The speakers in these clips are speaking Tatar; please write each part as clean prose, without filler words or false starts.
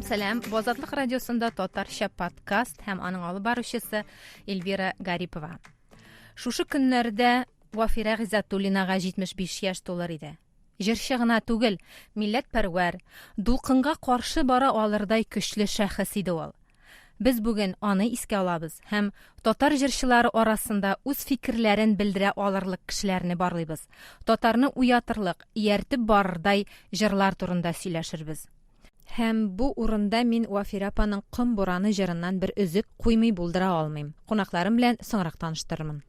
Сәлам, сәлам. Бу Азатлык радиосында татарча подкаст һәм аның алып баручысы Эльвира Гарипова. Шушы көннәрдә Вафирә Гыйззәтуллинага 75 яшь тулыр иде. Җырчы гына түгел, милләтпәрвәр, дулкынга каршы бара алырдай көчле шәхес иде ул. Без бүген аны искә алабыз һәм татар җырчылары арасында үз фикерләрен белдерә алырлык кешеләрне барлыйбыз, татарны уятырлык, ияртеп барырдай җырлар турында сөйләшербез. Һәм бу урында мин Вафирә апаның Ком бураны җырыннан бер өзек куймый булдыра алмыйм. Кунакларым белән соңрак таныштырырмын.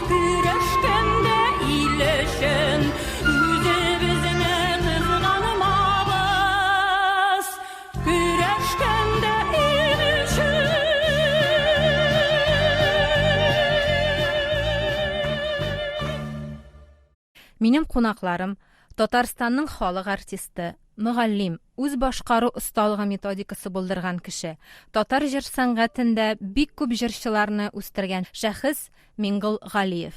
Көрәшкәндә ил өчен. Минем кунакларым, Татарстанның халык артисты, мөгаллим, үз башкару осталыгы методикасы булдырган кеше, татар җыр сәнгатендә бик күп җырчыларны үстергән шәхес Миңгол Галиев.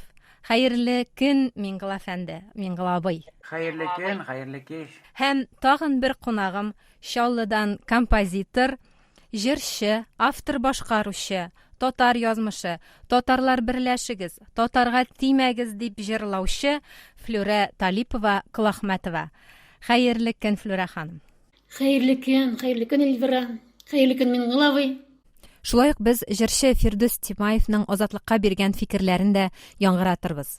Хәерле көн, Миңгол әфәнде, Миңгол абый. Хәерле көн, хәерле кич. Һәм тагын бер кунагым, Чаллыдан композитор, җырчы, автор-башкаручы, татар язмышы, татарлар берләшегез, татарга тимәгез дип җырлаучы Флүрә Талипова Колахмәтова. Хәерле көн, Флүрә ханым. Хәерле көн, хәерле көн, Эльвира. Хәерле көн, Миңгол абый. Шулай ук без җырчы Фирдүс Тимаевның Азатлыкка биргән фикерләрен дә яңгыратырбыз.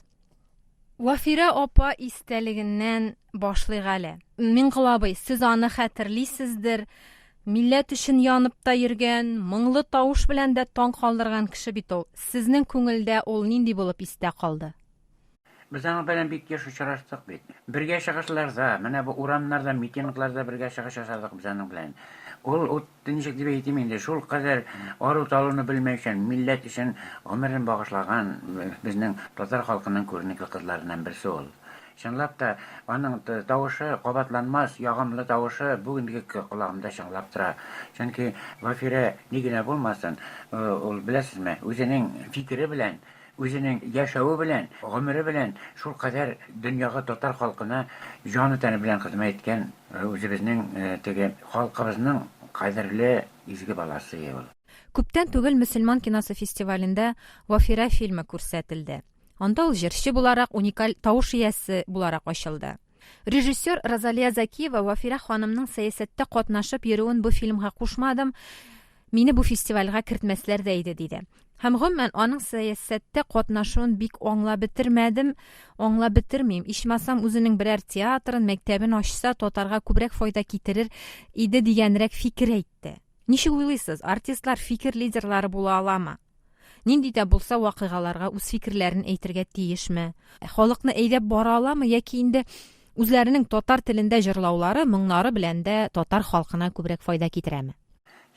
Вафирә апа истәлегеннән башлыйк әле. Миңгол абый, сез аны хәтерлисездер. Милләт өчен янып та йөргән, моңлы тавыш белән дә таң калдырган кеше бит ул. Сезнең күңелдә ул нинди булып истә калды? Без аның белән бик еш очраштык бит. Бергә чыгышларда, менә бу урамнарда, митингларда бергә чыгыш ясадык без аның белән. Ул Ничек дип әйтим инде, шул кадәр ару-талуны белмәүчән, милләт өчен гомерен багышлаган безнең татар халкының күренекле кызларыннан берсе ул. Чынлап та, аның тавышы кабатланмас, ягымлы тавышы бүгенге колагымда чыңлап тора. Чөнки Вафирә ни генә булмасын, ул, беләсезме, үзенең фикере белән, Үзенең яшәве белән, гомере белән шулкадәр дөньяга, татар халкына җаны-тәне белән хезмәт иткән үзебезнең теге халкыбызның кадерле изге баласы ул. Күптән түгел мөселман киносы фестивалендә Вафирә фильмы күрсәтелде. Анда ул җырчы буларак, уникаль тавыш иясе буларак ачылды. Режиссер Розалия Закиева Вафирә ханымның сәясәттә катнашып йөрүен бу фильмга кушмадым, мине бу фестивальгә кертмәсләр дә иде, диде. Һәм гомумән аның сәясәттә катнашуын бик аңлап бетермәдем, аңлап бетермим. Ичмасам үзенең берәр театрын, мәктәбен ачса, татарга күбрәк файда китерер иде дигәнрәк фикер әйтте. Ничек уйлыйсыз, артистлар фикер лидерлары була аламы? Нинди дә булса вакыйгаларга үз фикерләрен әйтергә тиешме? Халыкны әйдәп бара аламы яки инде үзләренең татар телендә җырлаулары, моңнары белән дә татар халкына күбрәк файда китерәме?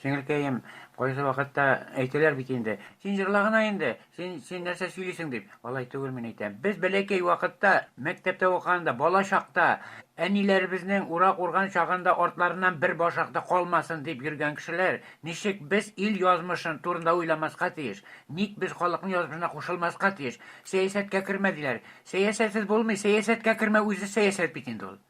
Сеңелкәем, кайсы вакытта әйтәләр бит инде, син җырла гына инде, син, син нәрсә сөйлисең дип. Алай түгел мин әйтәм. Без бәләкәй вакытта, мәктәптә укыганда, бала чакта, әниләребезнең урак урган чагында артларыннан бер башак та калмасын дип йөргән кешеләр, ничек без ил язмышын турында уйламаска тиеш? Ник без халыкның язмышына кушылмаска тиеш? Сәясәткә кермә диләр. Сәясәтсез булмый, сәясәткә кермәү үзе сәясәт бит инде ул.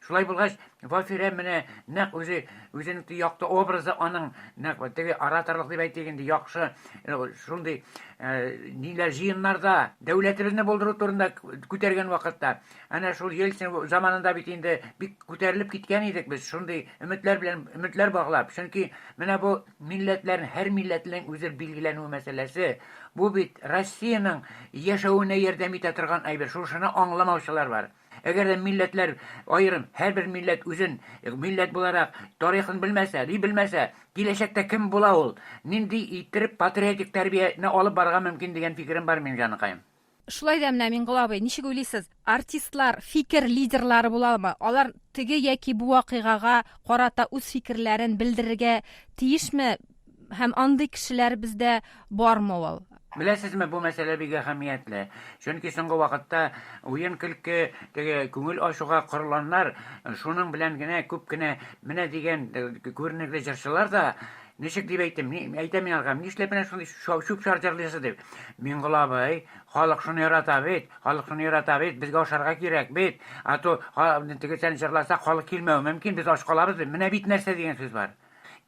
Шулай булгач, Вафирә менә нәкъ үзе үзенең якты образы аның нәкъ теге ораторлык дип әйтик инде яхшы э, шундый э, ниләр җыеннарда дәүләтебезне булдыру турында күтәргән вакытта әнә шул Ельцин заманында бит инде бик күтәрелеп киткән идек без шундый өметләр белән өметләр баглап. Чөнки менә бу милләтләрнең һәр милләтнең үзе билгеләнү мәсьәләсе бу бит Россиянең яшәвенә ярдәм итә торган әйбер. Шушыны аңламаучылар бар. Әгәр дә милләтләр аерым, һәрбер милләт үзен милләт буларак тарихын белмәсә, ни белмәсә, киләчәктә кем була ул? Нинди иттереп патриотик тәрбияне алып барырга мөмкин дигән фикерем бар минем җаныкаем. Шулай да менә, Миңгол абый, ничек уйлыйсыз, артистлар фикер лидерлары була аламы? Алар теге яки бу вакыйгага карата үз фикерләрен белдерергә тиешме? Һәм андый кешеләр бездә бармы ул? Беләсезме, бу мәсьәлә бик әһәмиятле. Чөнки соңгы вакытта уен-көлке, теге күңел ачуга корылганнар, шуның белән генә күп кенә менә дигән күренекле җырчылар да, ничек дип әйтим, ни, әйтәм мин аларга, нишләп менә шундый чүп-чар җырлыйсыз дип. Миңгол абый, халык шуны ярата бит, халык шуны ярата бит, безгә ашарга кирәк бит. А то теге сән җырласак, халык килмәве мөмкин, без ач калабыз дип. Менә бит нәрсә дигән сүз бар.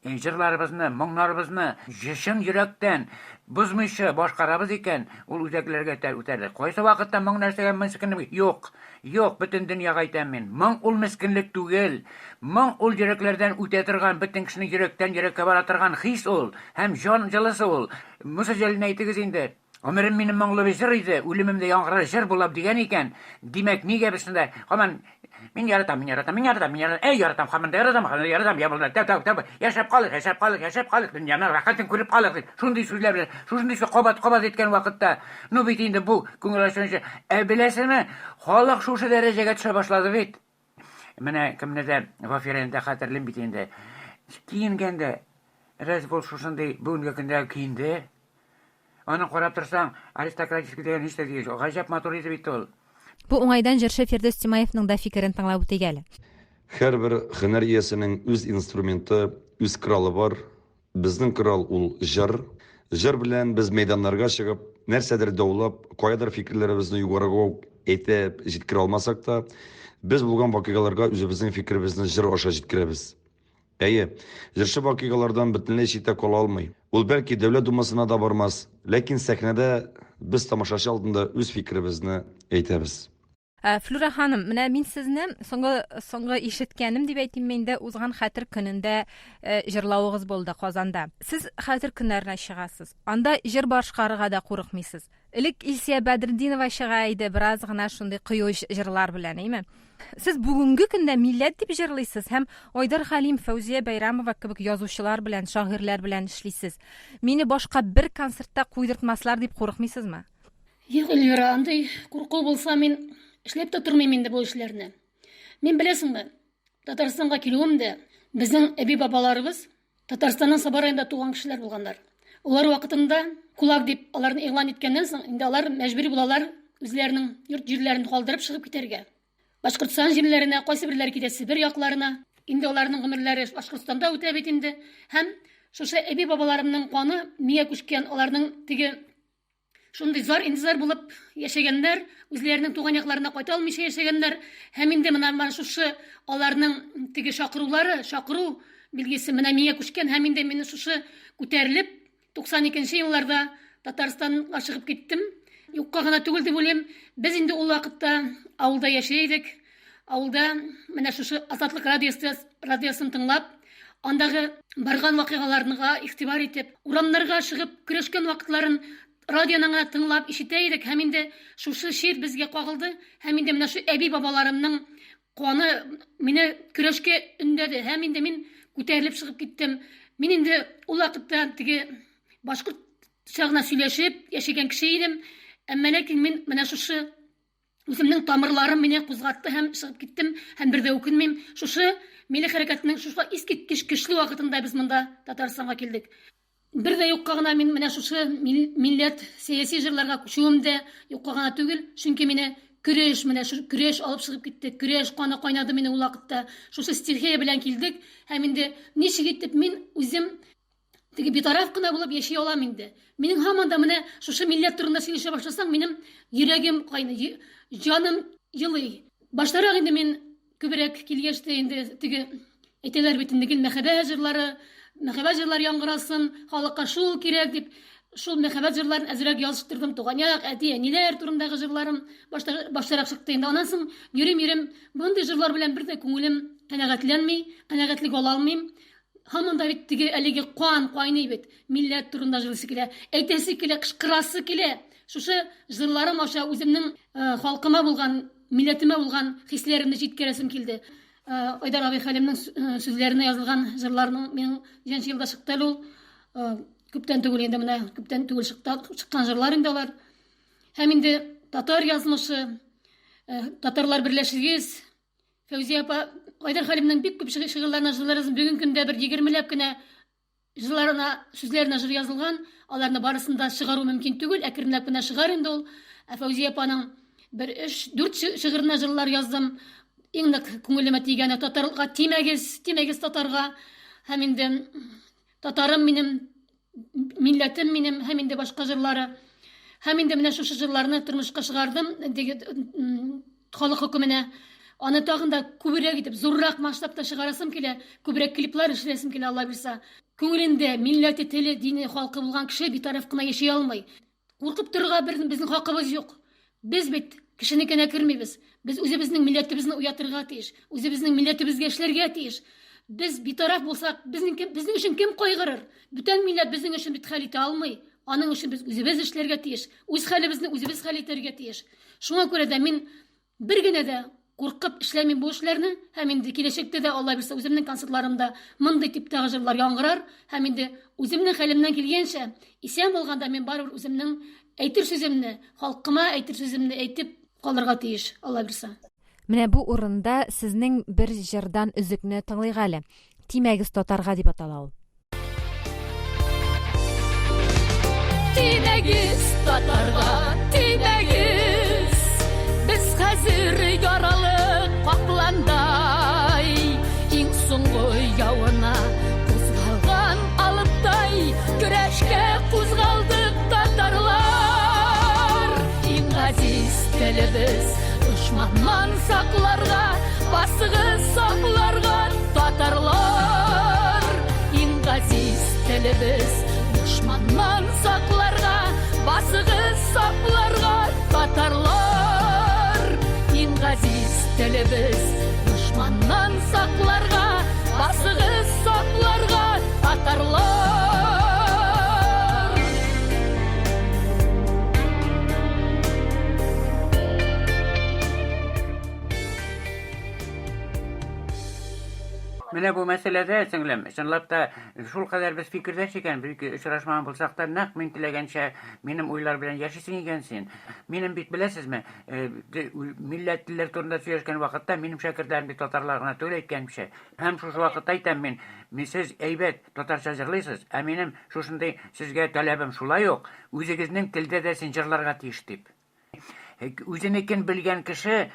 Җырларыбызны, моңнарыбызны чын йөрәктән, бозмыйча башкарабыз икән, ул үзәкләргә үтәрлек. Кайсы вакытта моң нәрсәгә мескенлек? Юк, юк, бөтен дөньяга әйтәм мин. Моң ул мескенлек түгел. Моң ул йөрәкләрдән үтә торган, бөтен кешенең йөрәктән йөрәккә бара торган хис ул һәм җан җылысы ул. Муса Җәлилне әйтегез инде. Гомерем минем моңлы бер җыр иде, үлемем дә яңгырар җыр булам дигән икән, димәк, нигә без шунда һаман мин яратам, мин яратам, мин яратам, мин яратам, әй яратам, һаман да яратам, һаман да яратам, я булды, тәү, тәү, тәү, яшәп калыйк, яшәп калыйк, яшәп калыйк, дөньяның рәхәтен күреп калыйк дип, шундый сүзләр белән, шушындый сүз кабат-кабат әйткән вакытта, ну бит инде бу күңел ачу Ә беләсезме, халык шушы дәрәҗәгә төшә башлады бит. Менә кемне дә, Вафирәне дә хәтерлим бит инде. Киенгәндә, рәз бул шушындый бүгенге көндә киенде. Аны карап торсаң, аристократический дигән һич тә түгел. Гаҗәп матур иде бит ул. Бу уңайдан җырчы Фирдүс Тимаевның да фикерен тыңлап үтик әле. Һәрбер һөнәр иясенең үз инструменты, үз коралы бар. Безнең корал ул, җыр. Җыр белән без мәйданнарга чыгып, нәрсәдер даулап, каядыр фикерләребезне югарыга ук әйтеп җиткерә алмасак та, без булган вакыйгаларга үзебезнең фикеребезне җыр аша җиткерәбез. Әйе, җырчы вакыйгалардан бөтенләй читтә кала алмый. Ул, бәлки, Дәүләт Думасына да бармас, ләкин сәхнәдә без тамашачы алдында үз фикеребезне әйтәбез. Ә, Флюра ханым, менә мин сезне соңгы соңгы ишеткәнем дип әйтимме инде, узган хәтер көнендә э, җырлавыгыз булды Казанда. Сез хәтер көннәренә чыгасыз. Анда җыр башкарырга да курыкмыйсыз. Элек Илсия Бәдретдинова чыга иде, бераз гына шундый кыю җырлар белән, әйме? Сез бүгенге көндә милләт дип җырлыйсыз һәм Айдар Хәлим, Фәүзия Бәйрәмова кебек язучылар белән, шагыйрьләр белән эшлисез. Мине башка бер концертта куйдыртмаслар дип курыкмыйсызмы? Юк, Эльвира, андый курку булса, мин эшләп тә тормыйм инде бу эшләрне. Мин беләсеңме, Татарстанга килүем дә безнең әби-бабаларыбыз Татарстанның Саба районында туган кешеләр булганнар. Алар вакытында кулак дип аларны игълан иткәннән соң, инде алар мәҗбүри булалар үзләренең йорт-җирләрен калдырып чыгып китәргә. Башкортстан җирләренә, кайсы берләре китә Себер якларына. Инде аларның гомерләре Башкортстанда үтә бит инде. Һәм шушы әби-бабаларымның каны миңа күчкән, аларның теге Шундый зар интизар булып яшәгәннәр, үзләренең туган якларына кайта алмыйча яшәгәннәр. Һәм инде менә менә шушы аларның теге чакырулары, чакыру билгесе менә миңа күчкән һәм инде мин шушы күтәрелеп 92 нче елларда Татарстанга чыгып киттем. Юкка гына түгел дип уйлыйм. Без инде ул вакытта авылда яши идек. Авылда менә шушы Азатлык радиосы радиосын тыңлап, андагы барган вакыйгаларга игътибар итеп, урамнарга чыгып көрәшкән вакытларын радионы гына тыңлап ишетә идек һәм инде шушы чир безгә кагылды һәм инде менә шу әби-бабаларымның каны мине көрәшкә өндәде һәм инде мин күтәрелеп чыгып киттем. Мин инде ул вакытта теге башкортча гына сөйләшеп яшәгән кеше идем, әмма ләкин мин менә шушы Үземнең тамырларым мине кузгатты һәм чыгып киттем һәм бер дә үкенмим. Шушы милли хәрәкәтнең шушы искиткеч көчле вакытында без монда Татарстанга килдек. Бер дә юкка гына мин менә шушы милләт сәяси җырларга күчүем дә юкка гына түгел, чөнки мине көрәш, менә шушы көрәш алып чыгып китте, көрәш каны кайнады мине ул вакытта. Шушы стихия белән килдек һәм инде ничек итеп мин үзем Теге битараф кына булып яши алам инде. Минем һаман да менә шушы милләт турында сөйләшә башласаң, минем йөрәгем кайный, җаным елый. Баштарак инде мин күбрәк килгәч тә инде теге әйтәләр бит инде гел мәхәббәт җырлары, мәхәббәт җырлары яңгырасын, халыкка шул кирәк дип, шул мәхәббәт җырларын әзрәк языштырдым. Туган як, әти, әниләр турындагы җырларым башта, баштарак чыкты инде. Аннан соң йөрим-йөрим, мондый җырлар белән бер дә күңелем канәгатьләнми, канәгатьлек ала алмыйм. Һаман да бит теге әлеге кан кайный бит. Милләт турында җырлыйсы килә, әйтәсе килә, кычкырасы килә. Шушы җырларым аша үземнең э, халкыма булган, милләтемә булган хисләремне җиткерәсем килде. Э, Айдар абый Хәлимнең э, сүзләренә язылган җырларның минем ничәнче елда чыкты әле ул. Күптән түгел инде менә, күптән түгел чыкты, чыккан җырлар инде алар. Һәм инде татар язмышы, татарлар берләшегез, Фәүзия апа, Айдар Хәлимнең бик күп шигырьләрен язуларын бүген көндә бер егермеләп кенә Җырларына, сүзләренә җыр язылган, аларны барысын да чыгару мөмкин түгел, әкренләп кенә чыгар инде ул. Ә Фәүзия апаның бер өч, дүрт шигыренә җырлар яздым. Иң нык күңелемә тигәне татарга тимәгез, тимәгез татарга. Һәм инде татарым минем, милләтем минем һәм инде башка җырлары. Һәм инде менә шушы җырларны тормышка чыгардым. Халык хөкеменә. Аны тагын да күбрәк итеп, зуррак масштабта чыгарасым килә, күбрәк клиплар эшләсем килә, Алла бирса. Күңелендә милләте, теле, дине, халкы булган кеше битараф кына яши алмый. Куркып торырга бер, безнең хакыбыз юк. Без бит кешенекенә кермибез. Без үзебезнең милләтебезне уятырга тиеш, үзебезнең милләтебезгә эшләргә тиеш. Без битараф булсак, безнең кем, безнең өчен кем кайгырыр? Бүтән милләт безнең өчен бит хәл итә алмый. Аның өчен без үзебез эшләргә тиеш, үз хәлебезне үзебез хәл итәргә тиеш. Шуңа күрә дә мин бер генә дә куркып эшләмим бу эшләрне һәм инде киләчәктә дә Алла бирсә үземнең концертларымда мондый типтагы җырлар яңгырар һәм инде үземнең хәлемнән килгәнчә исән булганда мин барыбер үземнең әйтер сүземне, халкыма әйтер сүземне әйтеп калырга тиеш, Алла бирсә. Менә бу урында сезнең бер җырдан өзекне тыңлыйк әле. Тимәгез татарга дип атала ул. Тимәгез татарга, тимәгез. Без хәзер яралы капландай. Иң соңгы явына кузгалган алыптай көрәшкә кузгалдык татарлар. Иң газиз телебез дошманнан сакларга, басыгыз сакларга татарлар. Иң газиз телебез дошманнан сакларга, басыгыз сакларга татарлар. Иң газиз телебез дошманнан сакларга, басыгыз сакларга татарлар. Менә бу мәсьәләдә, сеңлем, чынлап та шулкадәр без фикердәш икән, бер очрашмаган булсак та, нәкъ мин теләгәнчә минем уйлар белән яшисең икән син. Минем бит беләсезме, э, милләтлеләр турында сөйләшкән вакытта минем шәкертләрем бит татарлар гына түгел әйткәнемчә. Һәм шушы вакытта әйтәм мин, мин сез әйбәт татарча җырлыйсыз, ә минем шушындый сезгә таләбем шулай ук, үзегезнең телдә дә син җырларга тиеш дип. Үзенекен белгән кеше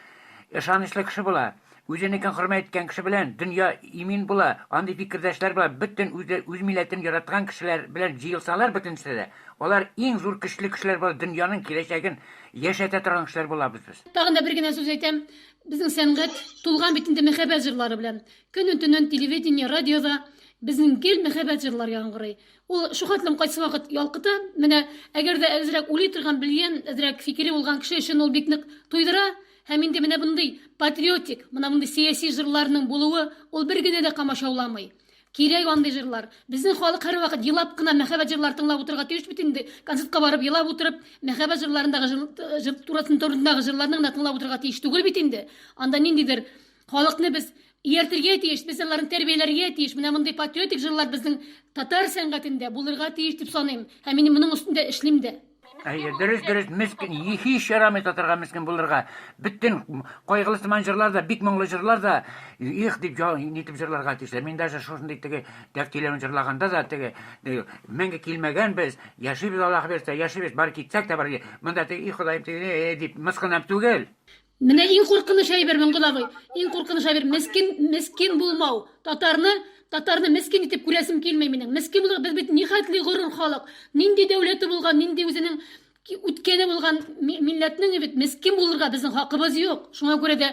ышанычлы кеше була. Үзенекен хөрмәт иткән кеше белән дөнья имин була. Андый фикердәшләр була. Бөтен үзе үз милләтен яраткан кешеләр белән җыелсалар бөтенесе дә, алар иң зур көчле кешеләр була, дөньяның киләчәген яшәтә торган кешеләр булабыз без. Тагын да бер генә сүз әйтәм. Безнең сәнгать тулган бит инде мәхәббәт җырлары белән. Көнен-төнен телевидение, радиода безнең гел мәхәббәт җырлар яңгырый. Ул шухатлым кайсы вакыт ялкыта. Менә әгәр дә әзрәк уйлый торган, белгән, әзрәк фикере булган кеше өчен ул бик нык туйдыра. Һәм инде менә мондый патриотик, менә мондый сәяси җырларның булуы ул бер генә дә комачауламый. Кирәк андый җырлар. Безнең халык һәрвакыт елап кына мәхәббәт җырлар тыңлап утырырга тиеш бит инде. Концертка барып елап утырып, мәхәббәт җырларындагы җыр турындагы җырларны гына тыңлап утырырга тиеш түгел бит инде. Анда ниндидер Халыкны без ияртергә тиеш, без аларны тәрбияләргә тиеш. Менә мондый патриотик җырлар безнең татар сәнгатендә булырга тиеш дип саныйм. Һәм мин моның өстендә эшлим дә. Әйе, дөрес, дөрес, мескен, һич ярамый татарга мескен булырга. Бөтен кайгылы сыман җырлар да, бик моңлы җырлар да, их дип нитеп җырларга тиешләр. Мин даже шушындый теге дәфтиләрен җырлаганда да теге мәңге килмәгәнбез, яшибез Аллаһ бирсә, яшибез, бар китсәк тә бар. Монда теге и Ходаем теге дип мыскыллап түгел. Менә иң куркыныч әйбер, Миңгол абый, иң куркыныч әйбер, мескин, мескин булмау. Татарны, татарны мескин итеп күрәсем килми минем. Мескин булырга без бит нихәтле горур халык. Нинди дәүләте булган, нинди үзенең үткәне булган милләтнең бит мескин булырга безнең хакыбыз юк. Шуңа күрә дә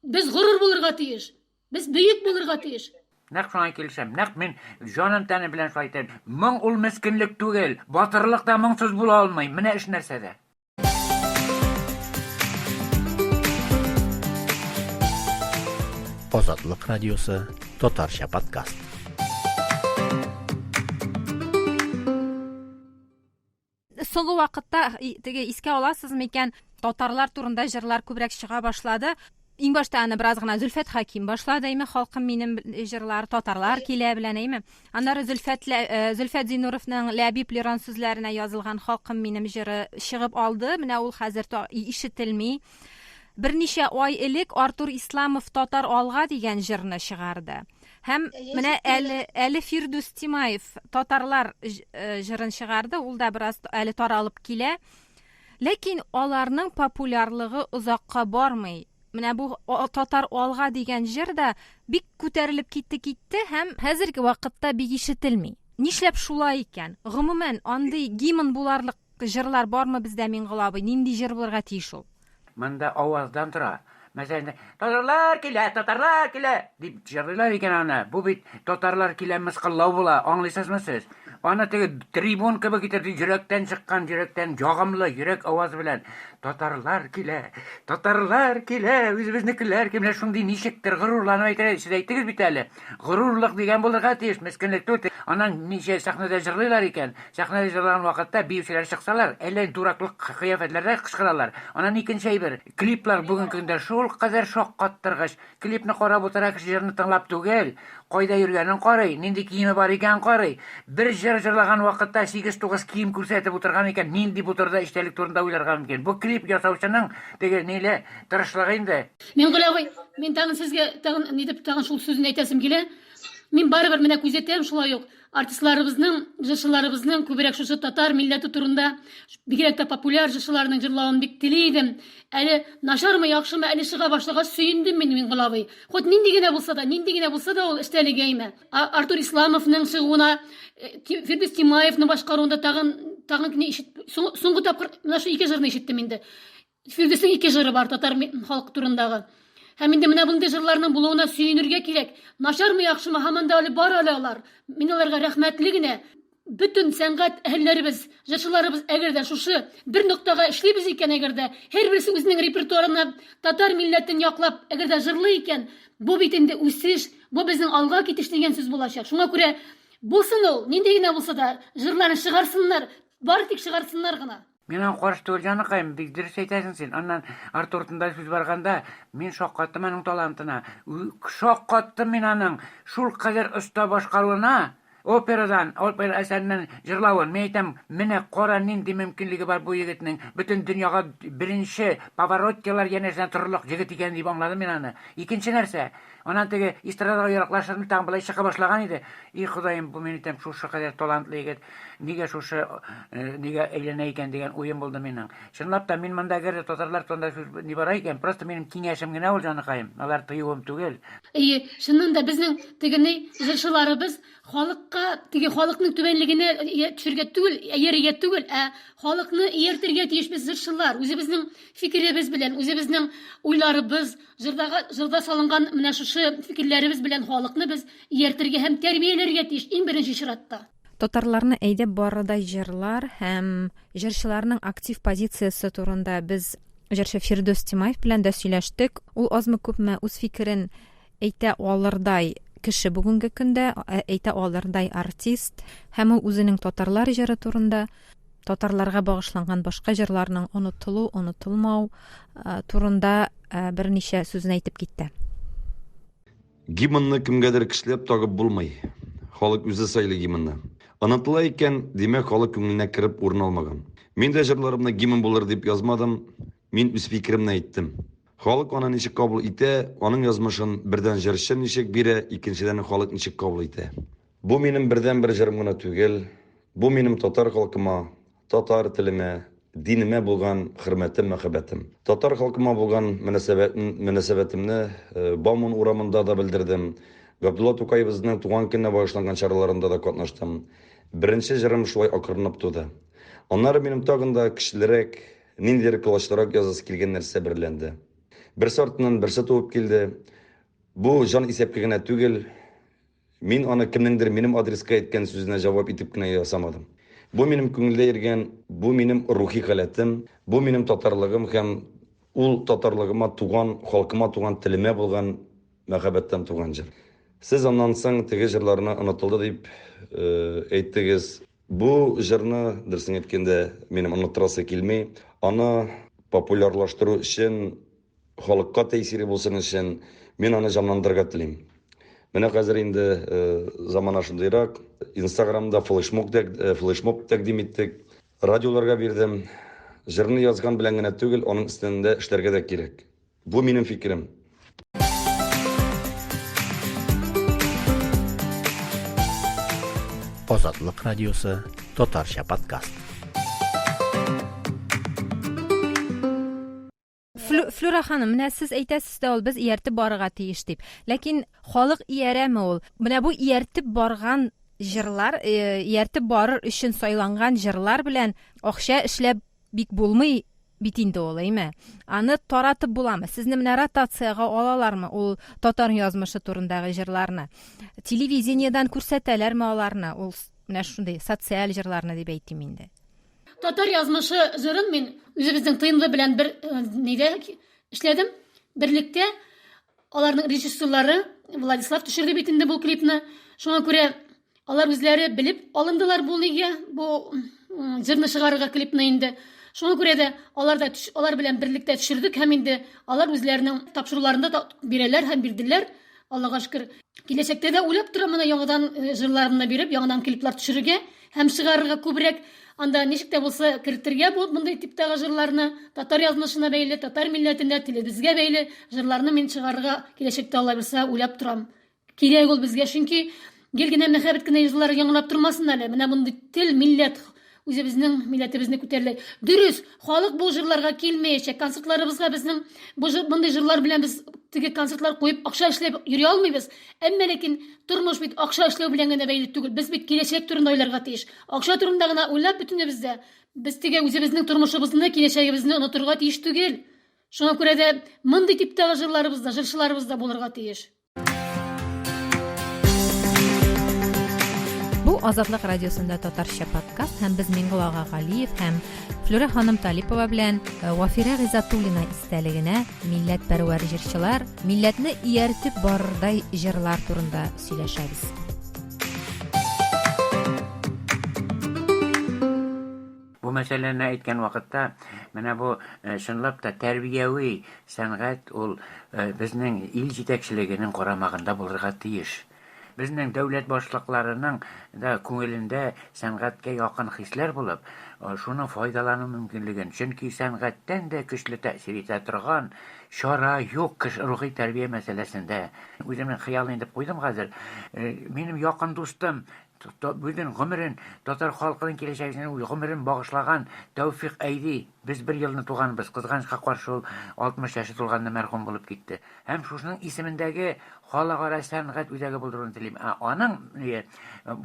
без горур булырга тиеш. Без бөек булырга тиеш. Нәкъ шуңа килешәм. Нәкъ мин җаным тәнем белән шулай әйтәм. Моң ул мескенлек түгел. Батырлык та моңсыз була алмый. Менә эш нәрсәдә. Азатлык радиосы татарча подкаст. Соңгы вакытта теге искә аласыз микән, татарлар турында җырлар күбрәк чыга башлады. Иң башта аны бераз гына Зөлфәт Хәким башлады, әйме, халкым минем җырлар, татарлар килә белән, әйме. Аннары Зөлфәт э, Зөлфәт Зинуровның Ләбиб Лерон сүзләренә язылган Халкым минем җыры чыгып алды. Менә ул хәзер ишетелми. Берничә ай элек Артур Исламов Татар алга дигән җырны чыгарды. Һәм менә әле әле Фирдүс Тимаев татарлар э, җырын чыгарды, ул да бераз әле таралып килә. Ләкин аларның популярлыгы озакка бармый. Менә бу татар алга дигән җыр да бик күтәрелеп китте китте һәм хәзерге вакытта бик ишетелми. Нишләп шулай икән? Гомумән, андый гимн буларлык җырлар бармы бездә, Миңгол абый? Нинди җыр булырга тиеш ул? Монда аваздан тора. Мәсәлән, татарлар килә, татарлар килә дип җырлыйлар икән аны. Бу бит татарлар килә мыскыллау була, аңлыйсызмы сез? Аны теге трибун кебек итеп йөрәктән чыккан, йөрәктән ягымлы йөрәк авазы белән татарлар килә, татарлар килә, үзебезнекеләр килә, шундый ничектер горурланып әйтә. Сез әйттегез бит әле. Горурлык дигән булырга тиеш, мескенлек түгел. Аннан ничә сәхнәдә җырлыйлар икән. Сәхнәдә җырлаган вакытта биючеләр чыксалар, әллә дураклык кыяфәтләрдә кычкыралар. Аннан икенче әйбер, клиплар бүгенге көндә шул кадәр шаккаттыргыч. Клипны карап утыра кеше җырны тыңлап түгел, кайда йөргәнен карый, нинди киеме бар икәнен карый. Бер җыр җырлаган вакытта 8-9 кием күрсәтеп утырган икән, нинди бу турыда эчтәлек турында уйларга мөмкин. Бу клип ясаучының теге ниле тырышлыгы инде. Миңгол абый, мин тагын сезгә тагын ни дип тагын шул сүзне әйтәсем килә. Мин барыбер менә күзәтәм шулай ук артистларыбызның, җырчыларыбызның күбрәк шушы татар милләте турында, бигрәк тә популяр җырчыларның җырлавын бик тели идем. Әле начармы, яхшымы, әле чыга башлагач сөендем мин, Миңгол абый. Хоть нинди генә булса да, нинди генә булса да ул эчтәлеге әйме. Артур Исламовның чыгуына, э, Фирдүс Тимаевның башкаруында тагын тагын кенә ишет, соңгы тапкыр менә шу ике җырны ишеттем инде. Фирдүснең ике җыры бар татар халкы турындагы. Һәм инде менә мондый җырларның булуына сөенергә кирәк. Начармы, яхшымы, һаман да әле бар әле алар. Мин аларга рәхмәтле генә. Бөтен сәнгать әһелләребез, җырчыларыбыз әгәр дә шушы бер ноктага эшлибез икән, әгәр дә һәрберсе үзенең репертуарына татар милләтен яклап, әгәр дә җырлый икән, бу бит инде үсеш, бу безнең алга китеш дигән сүз булачак. Шуңа күрә булсын ул, нинди генә булса да, җырларын чыгарсыннар, бары тик чыгарсыннар гына. Мин аңа каршы түгел, җаныкаем, бик дөрес әйтәсең син. Аннан Артур турында сүз барганда, мин шаккаттым аның талантына. Шаккаттым мин аның шулкадәр оста башкаруына, операдан, опера әсәреннән җырлавын. Мин әйтәм, менә кара нинди мөмкинлеге бар бу егетнең. Бөтен дөньяга беренче Павароттилар янәшәсенә торырлык егет икән дип аңладым мин аны. Икенче нәрсә, Аннан теге эстрадага яраклашырмы, тагын болай чыга башлаган иде. И Ходаем, бу мин әйтәм, шушы кадәр талантлы егет, нигә шушы, э, нигә әйләнә икән дигән уем булды минем. Чынлап та, мин монда әгәр дә татарлар турында сүз ни бара икән, просто минем киңәшем генә ул, җаныкаем, алар тыюым түгел. Әйе, чыннан да безнең теге ни җырчыларыбыз халыкка, теге халыкның түбәнлегенә төшергә түгел, иярергә түгел, ә халыкны ияртергә тиеш без җырчылар, үзебезнең фикеребез белән, үзебезнең уйларыбыз, Җырдагы, җырда салынган менә шушы фикерләребез белән халыкны без ияртергә һәм тәрбияләргә тиеш иң беренче чиратта. Татарларны әйдәп барырдай җырлар һәм җырчыларның актив позициясе турында без җырчы Фирдүс Тимаев белән дә сөйләштек. Ул азмы-күпме үз фикерен әйтә алырдай кеше бүгенге көндә, әйтә алырдай артист һәм ул үзенең татарлар җыры турында татарларга багышланган башка җырларның онытылу, онытылмау турында берничә сүзен әйтеп китте. Гимнны кемгәдер көчләп тагып булмый. Халык үзе сайлый гимнны. Онытыла икән, димәк, халык күңеленә кереп урын алмаган. Мин дә җырларымны гимн булыр дип язмадым, мин үз фикеремне әйттем. Халык аны ничек кабул итә, аның язмышын бердән җырчы ничек бирә, икенчедән халык ничек кабул итә. Бу минем бердәнбер җырым гына түгел, бу минем татар халкыма, татар телемә, динемә булган хөрмәтем, мәхәббәтем. Татар халкыма булган мөнәсәбәтемне Бауман урамында да белдердем, Габдулла Тукаебызның туган көненә багышланган чараларында да катнаштым. Беренче җырым шулай акрынлап туды. Аннары минем тагын да көчлерәк, ниндидер колачлырак язасы килгән нәрсә берләнде. Берсе артыннан берсе туып килде. Бу җан исәпкә генә түгел, Мин аны кемнеңдер минем адреска әйткән сүзенә җавап итеп кенә ясамадым. Бу минем күңелдә йөргән, бу минем рухи халәтем, бу минем татарлыгым һәм ул татарлыгыма, туган халкыма, туган телемә булган мәхәббәттән туган җыр. Сез аннан соң теге җырларны онытылды дип әйттегез. Бу җырны, дөресен әйткәндә, минем оныттырасы килми. Аны популярлаштыру өчен халыкка тәэсире булсын өчен мин аны җанландырырга телим. Менә хәзер инде э, замана шундыйрак. Инстаграмда флешмоб, э, флешмоб тәкъдим иттек. Радиоларга бирдем. Җырны язган белән генә түгел, аның өстендә эшләргә дә кирәк. Бу минем фикерем. Азатлык радиосы татарча подкаст. Флюра ханым, менә сез әйтәсез дә ул без ияртеп барырга тиеш дип. Ләкин халык иярәме ул? Менә бу ияртеп барган җырлар, э, ияртеп барыр өчен сайланган җырлар белән акча эшләп бик булмый бит инде ул, әйме? Аны таратып буламы? Сезне менә ротациягә алалармы ул татар язмышы турындагы җырларны? Телевидениедән күрсәтәләрме аларны? Ул менә шундый социаль җырларны дип әйтим инде. Татар язмышы җырын мин үзебезнең ТНВ белән бер э, нидә эшләдем. Берлектә аларның режиссерлары Владислав төшерде бит инде бу клипны. Шуңа күрә алар үзләре белеп алындылар бу нигә, бу җырны чыгарырга клипны инде. Шуңа күрә дә алар да алар белән берлектә төшердек һәм инде алар үзләренең тапшыруларында да бирәләр һәм бирделәр. Аллага шөкер. Киләчәктә дә уйлап торам менә яңадан э, җырларымны биреп, яңадан клиплар төшерергә һәм чыгарырга күбрәк. Анда ничек тә булса кертергә бу мондый типтагы җырларны, татар язмышына бәйле, татар милләтенә, телебезгә бәйле җырларны мин чыгарырга киләчәктә Алла бирсә уйлап торам. Кирәк ул безгә, чөнки гел генә мәхәббәт кенә җырлары яңгырап тормасын әле. Менә мондый тел, милләт үзебезнең милләтебезне күтәрелә. Дөрес, халык бу җырларга килмәячәк. Концертларыбызга безнең бу мондый җырлар белән без теге концертлар куеп акча эшләп йөри алмыйбыз. Әмма ләкин тормыш бит акча эшләү белән генә бәйле түгел. Без бит киләчәк турында уйларга тиеш. Акча турында гына уйлап бөтенебез дә без теге үзебезнең тормышыбызны, киләчәгебезне онытырга тиеш түгел. Шуңа күрә дә мондый типтагы җырларыбыз да, җырчыларыбыз да булырга тиеш. Бу Азатлык радиосында татарча подкаст һәм без Миңгол ага Галиев һәм Флюра ханым Талипова белән э, Вафирә Гыйзатуллина истәлегенә милләтпәрвәр җырчылар, милләтне ияртеп барырдай җырлар турында сөйләшәбез. Бу мәсьәләне әйткән вакытта, менә бу э, чынлап та тәрбияви сәнгать ул э, безнең ил җитәкчелегенең карамагында булырга тиеш. Безнең дәүләт башлыкларының да күңелендә сәнгатькә якын хисләр булып, э, шуны файдалану мөмкинлеген, чөнки сәнгатьтән дә көчле тәэсир итә торган чара юк кеше рухи тәрбия мәсьәләсендә. Үземнең хыялны инде куйдым хәзер. Минем якын дустым Бөтен гомерен татар халкының киләчәгенә гомерен багышлаган Тәүфик Әйди, без бер елны туганбыз, кызганычка каршы ул 60 яше тулганда мәрхүм булып китте. Һәм шушының исемендәге халыкара сәнгать үзәге булдыруны телим. Ә аның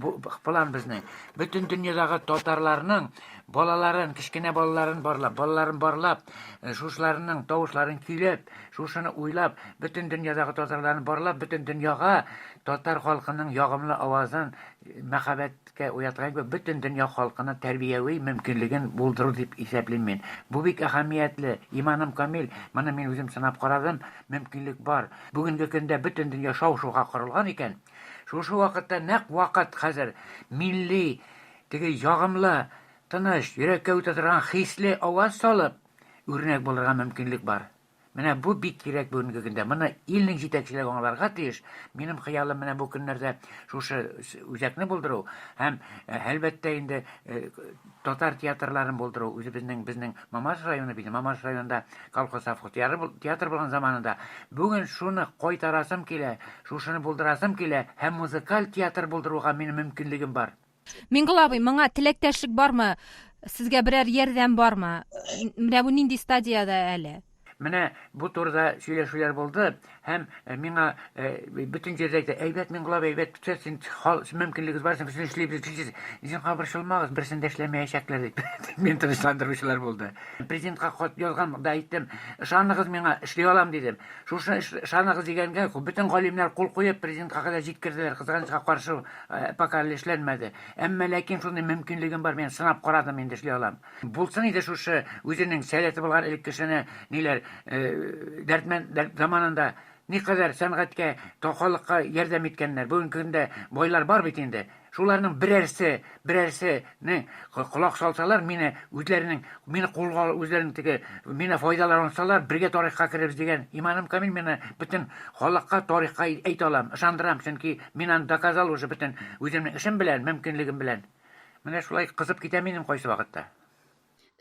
бу план безнең бөтен дөньядагы татарларның балаларын, кечкенә балаларын барлап, балаларын барлап, шушыларның тавышларын көйләп, шушыны уйлап, бөтен дөньядагы татарларны барлап, бөтен дөньяга Татар халкының ягымлы авазын мәхәббәткә уяткан кебек, бөтен дөнья халкына тәрбияви мөмкинлеген булдыру дип исәплим мин. Бу бик әһәмиятле. Иманым камил, моны мин үзем сынап карадым, мөмкинлек бар. Бүгенге көндә бөтен дөнья шау-шуга корылган икән, шушы вакытта нәкъ вакыт хәзер милли, теге ягымлы, тыныч, йөрәккә үтә торган хисле аваз салып, үрнәк булырга мөмкинлек бар. Менә бу бик кирәк бүгенге көндә. Моны илнең җитәкчелеге аңларга тиеш. Минем хыялым менә бу көннәрдә шушы үзәкне булдыру һәм, э, әлбәттә инде, э, татар театрларын булдыру. Үзебезнең безнең Мамадыш районы бит, Мамадыш районында колхоз совхоз театр булган заманында. Бүген шуны кайтарасым килә, шушыны булдырасым килә һәм музыкаль театр булдыруга минем мөмкинлегем бар. Миңгол абый, моңа теләктәшлек бармы? Сезгә берәр ярдәм бармы? Менә бу нинди стадиядә әле? Менә бу турыда сөйләшүләр булды һәм э, миңа э, бөтен җирдә әйтә, әйбәт Миңгол абый, әйбәт, все, син мөмкинлегегез бар, син бөтен эшлибез, эшлибез. Зинһар борчылмагыз, берсен дә эшләмәячәкләр дип. Мин тынычландыручылар булды. Президентка хат язган да әйттем, ышаныгыз миңа, эшли алам дидем. Шушы ышаныгыз дигәнгә бөтен галимнәр кул куеп президентка кадәр җиткерделәр. Кызганычка каршы, э, пока әле эшләнмәде. Әмма ләкин шундый мөмкинлегем бар, мин сынап карадым, инде эшли алам. Булсын иде шушы үзенең сәләте булган элек кешене ниләр, э, Дәрдмәнд заманында никадәр сәнгатькә, халыкка ярдәм иткәннәр. Бүгенге көндә байлар бар бит инде. Шуларның берәрсе, берәрсенең колак салсалар, мине үзләренең, мине кулга үзләренең теге, мине файдалансалар, бергә тарихка керербез дигән иманым камил, мине бөтен халыкка тарихка әйтә алам, ышандырам, чөнки мин аны доказал уже бөтен үземнең эшем белән, мөмкинлегем белән. Менә шулай кызып китәм минем кайсы вакытта.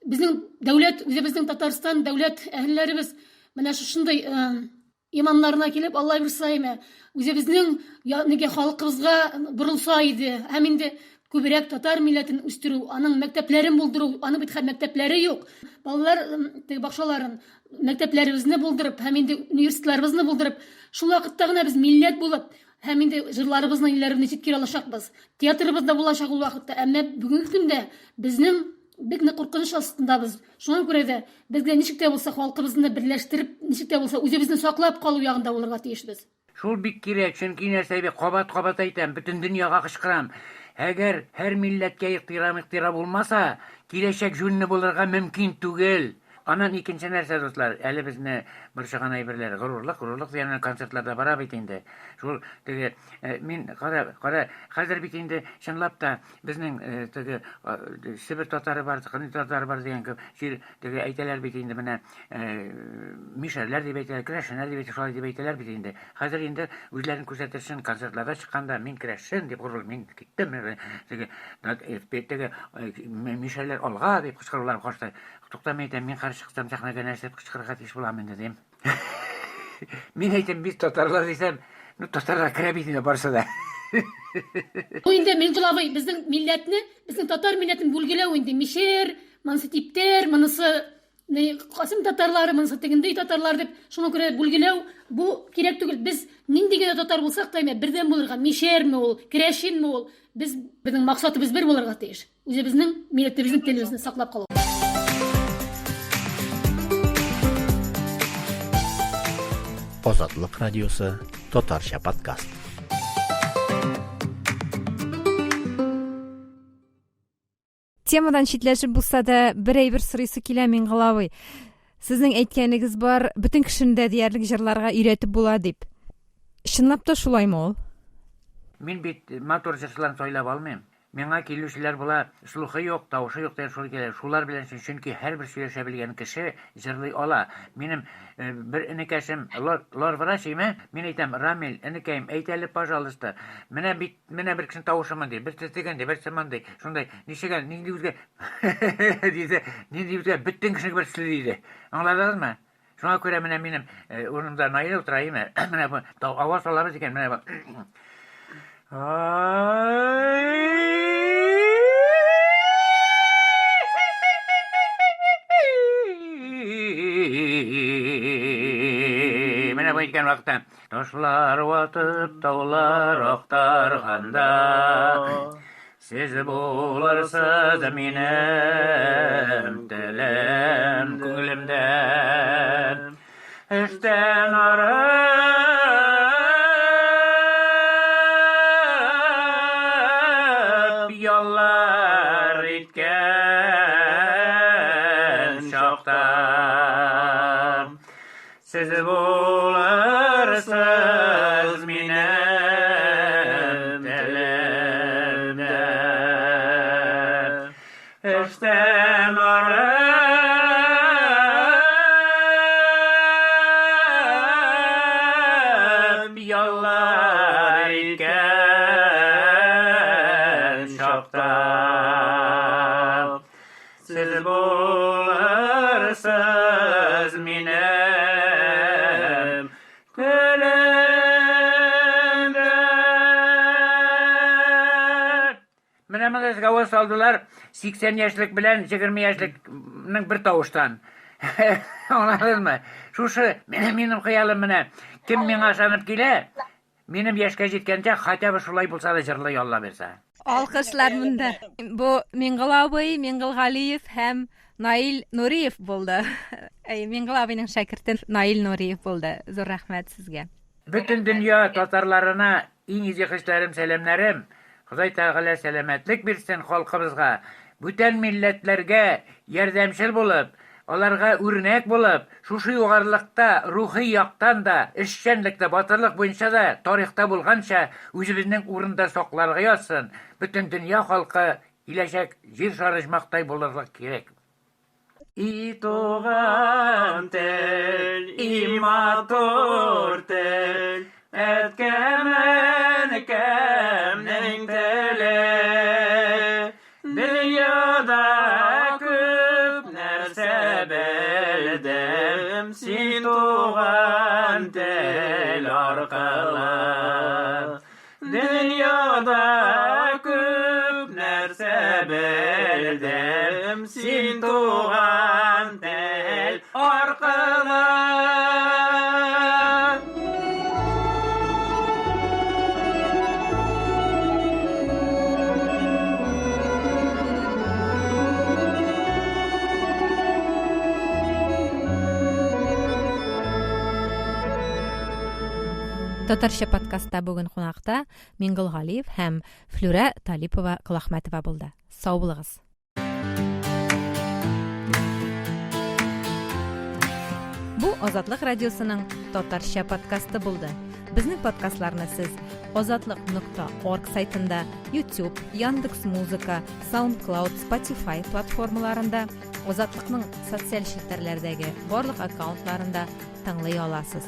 Безнең дәүләт, үзебезнең Татарстан дәүләт әһелләребез менә шушындый э, Иманнарына килеп, Алла бирса име, үзебезнең нигә халкыбызга борылса иде. Һәм инде Күбрәк татар милләтен үстерү, аның мәктәпләрен булдыру, аның бит хәзер мәктәпләре юк. Балалар теге бакчаларын, мәктәпләребезне булдырып һәм инде университетларыбызны булдырып, шул вакытта гына без милләт булып һәм инде җырларыбызны, ниләребезне җиткерә алачакбыз. Театрыбыз да булачак ул вакытта. Әмма бүгенге көндә безнең бик нык куркыныч астындабыз. Шуңа күрә дә безгә ничек тә булса халкыбызны берләштереп, ничек тә булса үзебезне саклап калу ягында булырга тиешбез. Шул бик кирәк, чөнки нәрсә бит, кабат-кабат әйтәм, бөтен дөньяга кычкырам. Әгәр һәр милләткә ихтирам-ихтира булмаса, киләчәк җүнле булырга мөмкин түгел. Аннан икенче нәрсә, дуслар, әле безне борчыган әйберләр, горурлык, горурлык дигән концертларда бара бит инде. Шул теге, э, мин кара, кара, хәзер бит инде чынлап та безнең э, теге э, Себер татары бар, Кырым татары бар дигән кебек, теге әйтәләр бит инде менә мишәрләр дип әйтәләр, керәшеннәр дип әйтәләр, шулай дип әйтәләр бит инде. Хәзер инде үзләрен күрсәтер өчен концертларда чыкканда мин керәшен дип горур, мин киттем, теге теге мишәрләр алга дип кычкырулар каршы. Тукта, мин әйтәм, мин каршы чыксам сәхнәгә нәрсә дип кычкырырга тиеш булам инде дим. Мин әйтәм, без татарлар дисәм, ну татарлар керә бит инде барысы да. Бу инде Миңгол абый безнең милләтне, безнең татар милләтен бүлгеләү инде. Мишәр, монысы типтәр, монысы не Касым татарлары, монысы тегендәй татарлар дип, шуңа күрә бүлгеләү бу кирәк түгел. Без нинди генә татар булсак та, бердәм булырга, мишәрме ул, керәшенме ул, без безнең максатыбыз бер булырга тиеш. Үзебезнең милләтебезнең телебезне саклап калу. Азатлык радиосы татарча подкаст. Темадан читләшеп булса да, бер әйбер сорыйсы килә Миңгол абый. Сезнең әйткәнегез бар, бөтен кешене дә диярлек җырларга өйрәтеп була дип. Чынлап та шулаймы ул? Мин бит матур җырчыларны сайлап алмыйм. Миңа килүчеләр була, слухы юк, тавышы юк дигән шул килә. Шулар белән чөнки һәрбер сөйләшә белгән кеше җырлый ала. Минем э, бер энекәшем лор, лор врач име? Мин әйтәм, Рамил, энекәем, әйт әле, пожалуйста. Менә бит Менә бер кешенең тавышы мондый, берсе тегенди, берсе мондый. Шундай, ничек әле, нинди үзгә диде, нинди үзгә, бөтен кешенеке бер төсле диде. Аңладыгызмы? Шуңа күрә менә минем э, урынымда Наилә утыра, име? Менә бу аваз алабыз икән, менә бу. Менә бу әйткән вакытта Ташлар ватып, таулар актарганда, Сез булырсыз минем телем күңелемдә. Эштән арып, яллар иткән чакта. Сез булырсыз минем телемдә. Эштән арып, яллар иткән чакта. Сез булырсыз минем телемдә. Менә монда сезгә аваз салдылар 80 яшьлек белән 20 яшьлекнең бер тавыштан. Аңладыңызмы? Шушы минем хыялым менә. Кем миңа ышанып килә, Минем яшькә җиткәнчә хотя бы шулай булса да җырлый Алла бирсә. Алкышлар монда. Бу Миңгол абый, Миңгол Галиев һәм Наил Нуриев булды. Әй, Миңгол абыйның шәкерте Наил Нуриев булды. Зур рәхмәт сезгә. Бөтен дөнья татарларына иң изге хисләрем, сәламнәрем. Ходай Тәгалә сәламәтлек бирсен халкыбызга. Бүтән милләтләргә ярдәмчел булып, аларга үрнәк булып, шушы югарылыкта рухи яктан да, эшчәнлектә, батырлык буенча да тарихта булганча үзебезнең урында сакларга язсын, бөтен дөнья халкы киләчәк җир шары оҗмахтай булырлык кирәк. И туган тел, и матур тел, әткәм, әнкәмнең теле. Дөньяда күп нәрсә белдем, син туган тел аркылы. Дөньяда күп нәрсә. Белдем син туган тел аркылы. Татарча подкастта бүген кунакта Миңгол Галиев һәм Флүрә Талипова Колахмәтова булды. Сау булыгыз. Бу Азатлык радиосының татарча подкасты булды. Безнең подкастларны сез азатлык.орг сайтында, YouTube, Яндекс Музыка, SoundCloud, Spotify платформаларында, Азатлыкның социаль челтәрләрдәге барлык аккаунтларында тыңлый аласыз.